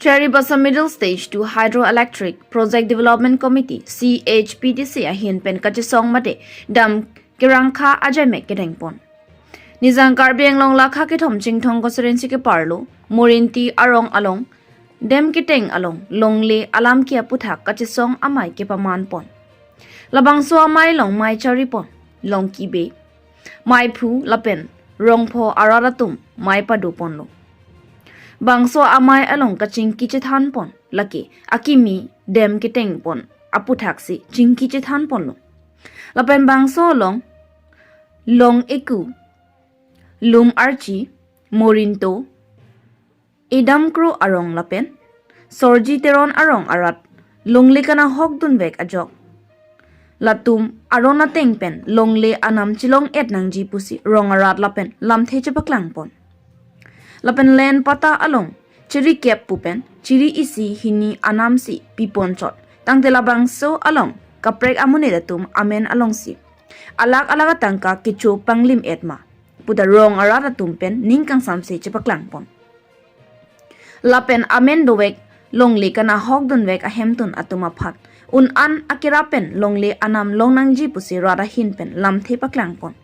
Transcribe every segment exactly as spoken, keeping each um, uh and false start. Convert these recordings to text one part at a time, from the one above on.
Charibasa Middle Stage two Hydroelectric Project Development Committee, C H P D C ahin pen kachesong mate dam kerangkha ajaimek kedengpon. Nijang Karbi Anglong lakha kethom Chinthong constituency keparlo Morinti arong along dam keteng along longle alam ke aputhak kachesong amei kepamanpon. Labangso amei along mei charipon, long kibe, meiphu lapen rongpho arat atum mei padoponlo. Bangso amei along kachingki chethanpon lake akimi dam ketengpon aputhaksi chingki chethanponlo. Lapen bangso along long eku, lum archi, morinto, Idam Kro arong lapen Sorji Teron arong arat longle kanahok dunvek ajok latum aron ateng pen longle anam chelong-et nangji pusi rong arat lapen lamthe chepaklangpon. Lapen len patta along chiri kep pu pen chiri isi hini anamsi piponchot, tangte labangso along kaprek amonit atum amen alongsi alak alak atangka kecho panglim-et ma puta rong arat atum pen ning kangsamse chepaklangpon. Lapen amen dovek longle kanahok dunvek ahemtun atum aphan un-an akira pen longle anam long nangji pusi rat ahin pen lamthe paklangpon.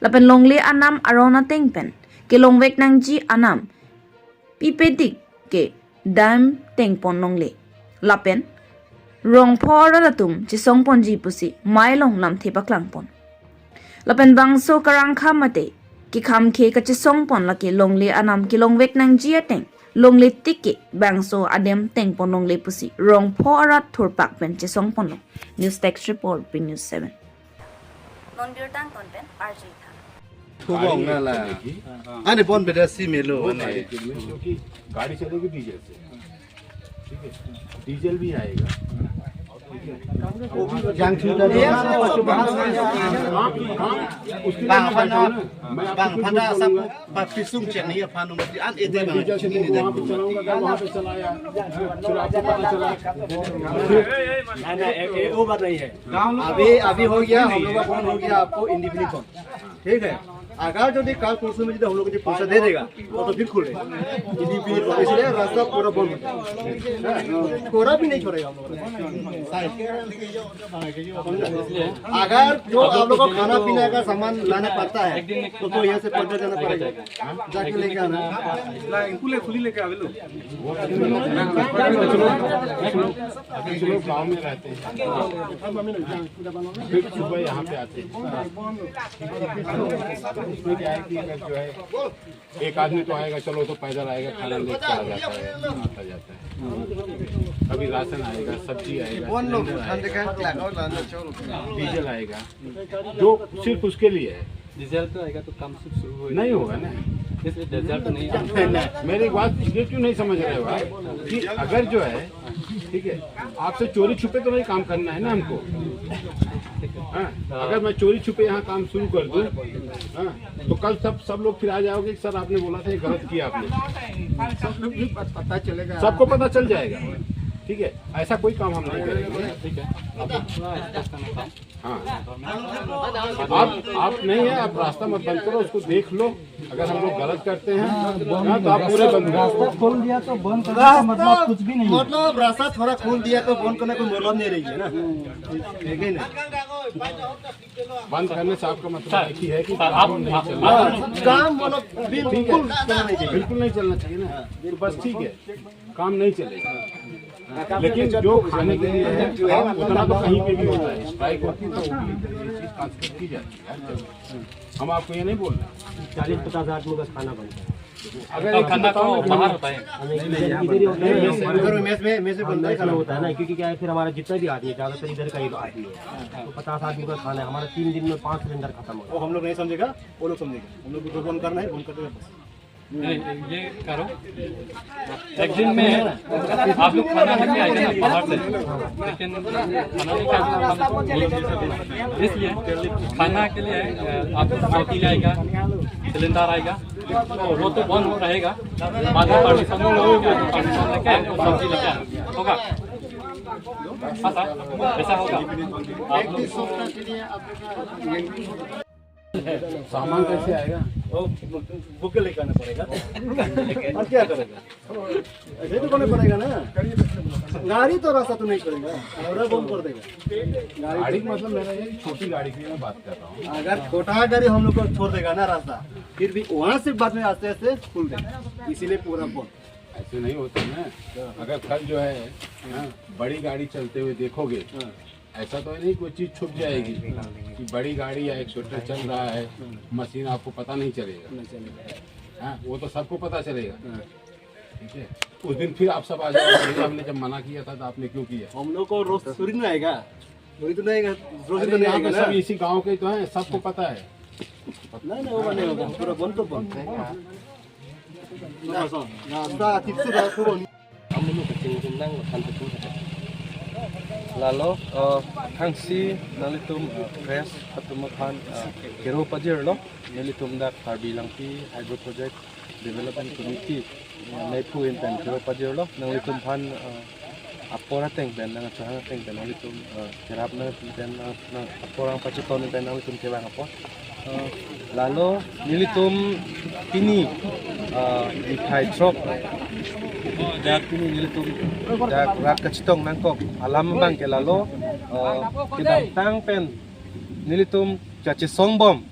Lapen longle anam aron ateng pen kelongvek nangji anam pipedik ke dam tengpon longle. Lapen rongpho arat atum chesongponji pusi mei along lamthe paklangpon. Lapen bangso kerangkha mate kekhamkhe kachesongpon lake longle anam kelongvek nangji ateng longle tik ke bangso adam tengpon longle pusi rongpho arat thurpak pen chesongponlo. News Desk Report, B News seven. Non birta angton pen arju tha. Thubong na la. Ane bon beda si melo. वो गाड़ी के लिए, क्योंकि गाड़ी चलेगी डीजल से। ठीक है, डीजल भी आएगा। Jang sudah dia. आप, आप उसके लिए Bang मैं बैठा हूँ ना। मैं आपको bang खुद pada बोलूंगा। Asap papisung cheng ni aphan umti an ede मैं bang डीजल से chini ni वो वहाँ पे चलाऊंगा, मैं वहाँ पे चलाया। फिर आपको पता चला। नहीं, नहीं, ये, ये वो बात नहीं है। अभी, अभी हो गया, हम लोग का फोन हो गया आपको इंडिविजुअल फोन। ठीक है, अगर जो कल परसों में यदि हम लोग को जो पैसा दे देगा, तो, तो फिर खुले। यदि फिर इसलिए रास्ता पूरा बंद हो जाएगा। पूरा भी नहीं छोड़ेगा हम लोग। अगर जो आप लोग को खाना पीने का सामान लाना पड़ता है, तो, तो यहाँ से पैदल जाना पड़ेगा, जाके लेके आना। अभी कुछ लोग गाँव में रहते हैं, फिर सुबह यहाँ पे आते हैं। उसमें क्या है कि अगर जो है, एक आदमी तो आएगा, चलो, तो पैदल आएगा, खाना लेके आ जाता है, आता जाता है। अभी राशन आएगा, सब्जी आएगा, सिलेंडर आएगा, डीजल आएगा, जो सिर्फ उसके लिए है। डीजल तो आएगा तो काम शुरू हो नहीं होगा ना। इसलिए डीजल तो नहीं आएगा। मेरी बात ये क्यों नहीं समझ रहे हो आप कि अगर जो है, ठीक है, आपसे चोरी छुपे तो नहीं काम करना है ना हमको। हाँ, अगर मैं चोरी छुपे यहाँ काम शुरू कर दूँ, हाँ, तो कल सब, सब लोग फिर आ जाओगे कि सर आपने बोला था, ये गलत किया आपने। सब लोग भी पत-, पता चलेगा। सबको पता चल जाएगा, ठीक है, ऐसा कोई काम हम नहीं करेंगे। ठीक है, आप हाँ। आप, आप नहीं है, आप रास्ता मत बंद करो, उसको देख लो। अगर हम लोग गलत करते हैं, हाँ, तो आप पूरे बंद करो। रास्ता खोल दिया तो बंद करने का मतलब कुछ भी नहीं है। मतलब रास्ता थोड़ा खोल दिया तो बंद करने कोई मतलब नहीं रही है ना, है कि नहीं? बंद करने से आपका मतलब एक ही है कि सर, आप, काम नहीं आप, चल रहा। आप काम मतलब बिल्कुल चलना नहीं चाहिए। बिल्कुल नहीं चलना चाहिए ना, तो बस ठीक है, काम नहीं चलेगा। लेकिन जो खाने के लिए है, उतना तो कहीं पे भी होता है, स्ट्राइक होती है तो ये चीज ट्रांसफर की जाती है। हम आपको ये नहीं बोल रहे। चालीस पचास आदमी का खाना बनता है। अगर एक खाना तो बाहर होता है। इधर ही होता है। इधर मेस में, मेस में बनता है खाना। होता है ना, क्योंकि क्या है, फिर हमारा जितना भी आदमी है, ज्यादातर इधर का ही आदमी है। तो पचास आदमी का खाना है, हमारा तीन दिन में पाँच सिलेंडर खत्म हो गया। वो हम लोग नहीं समझेगा, वो लोग समझेगा। हम लोग को जो बंद करना है, बंद कर देगा बस। नहीं, ये करो। एक दिन में आप लोग खाना लेके आएंगे ना बाहर से, लेकिन खाना लेके आएंगे, इसलिए खाना के लिए, अ, आप लोग चौकी लाएगा, सिलेंडर आएगा, तो वो तो बंद हो रहेगा। बाद में परमिशन, परमिशन लेके सब्जी लेके आएंगे। होगा? हाँ सर, ऐसा होगा। आप लोग सामान कैसे आएगा? वो बुक लेके आना पड़ेगा। और क्या करेगा? ऐसे तो करना पड़ेगा ना। गाड़ी तो रास्ता तो नहीं छोड़ेगा, पूरा बंद कर देगा। गाड़ी गाड़ी का मतलब मेरा ये छोटी गाड़ी की मैं बात कर रहा हूँ। अगर छोटा गाड़ी हम लोग को छोड़ देगा ना रास्ता, फिर भी वहां से बाद में आस्ते आस्ते खुल देगा, इसीलिए पूरा बंद। ऐसे नहीं होता ना। अगर कल जो है, हाँ, बड़ी गाड़ी चलते हुए देखोगे, हाँ। ऐसा तो नहीं कोई चीज छुप जाएगी कि बड़ी गाड़ी या एक्सीटर चल रहा है, मशीन आपको पता नहीं चलेगा। नहीं चलेगा। हाँ, वो तो सबको पता चलेगा। हाँ। ठीक है, उस दिन फिर आप सब आ जाओगे, "हमने जब मना किया था तो आपने क्यों किया?" हम लोग को रोज थोड़ी ना आएगा, थोड़ी तो नहीं आएगा, रोज अरे, तो नहीं यहाँ पे आएगा ना। सब इसी गांव के तो हैं, सबको पता है। नहीं, नहीं, वो नहीं होगा, पूरा बंद तो बंद। रास्ता, रास्ता ठीक से रखो। Amu nu kachingrum nang kan tu. Lalo, eh, thangsi nanglitum press atum aphan, eh, kero pajirlo, nelitum dak Karbi Langpi Hydro Project Development Committee, eh, naipu in pen kero pajirlo, nanglitum aphan, eh, apor ateng pen, nangchehang ateng pen, nanglitum, eh, kerap nang pen, nang, nang apor nangpacheton pen, nanglitum kevang apor. Eh, lalo nelitum pini, eh, niphai throk, dak pini nelitum dak rat kachetong nangkok alam abang ke lalo, eh, kedamtang pen nelitum kachesong bom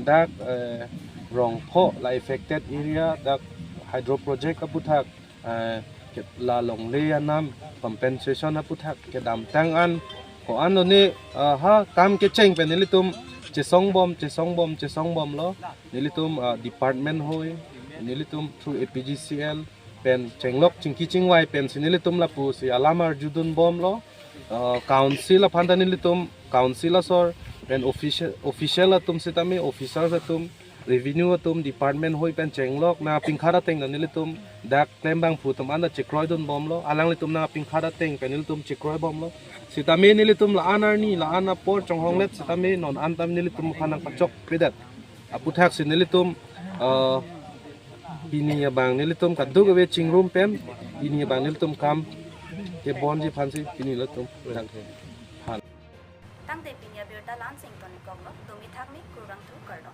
dak, eh, Rongpho la affected area dak hydro project aputhak, eh, ke-, la longle anam compensation aputhak kedamtang an ko-an lo ne, ah, ha kam kecheng pen nelitum chesong bom, chesong bom, chesong bomlo. Nelitum, ah, department hoi, nelitum through A P G C L pen chenglok chingki chingvai pensi nelitum lapusi alam arjudun bomlo. Ah, council aphan ta nelitum council asor pen official, official atum sitame, officers atum, revenue atum, department hoi pen chenglok, nangpingkhat ateng ta nelitum dak klembangphu atum anta chekroidun bomlo, alanglitum nangpingkhat ateng pen nelitum chekroi bomlo. Sitame nelitum la-an arni, la-an apor chonghonglet sitame non anta nelitum aphan nangpachokpedet. Aputhaksi nelitum, eh, pini abang nelitum kadokave chingrum pen, pini abang nelitum kam kebonji aphansi pini latum dak phan. Tangte pini abirta la-ansi ingtonikoklo, dumi thakmi kurvangthu kardom.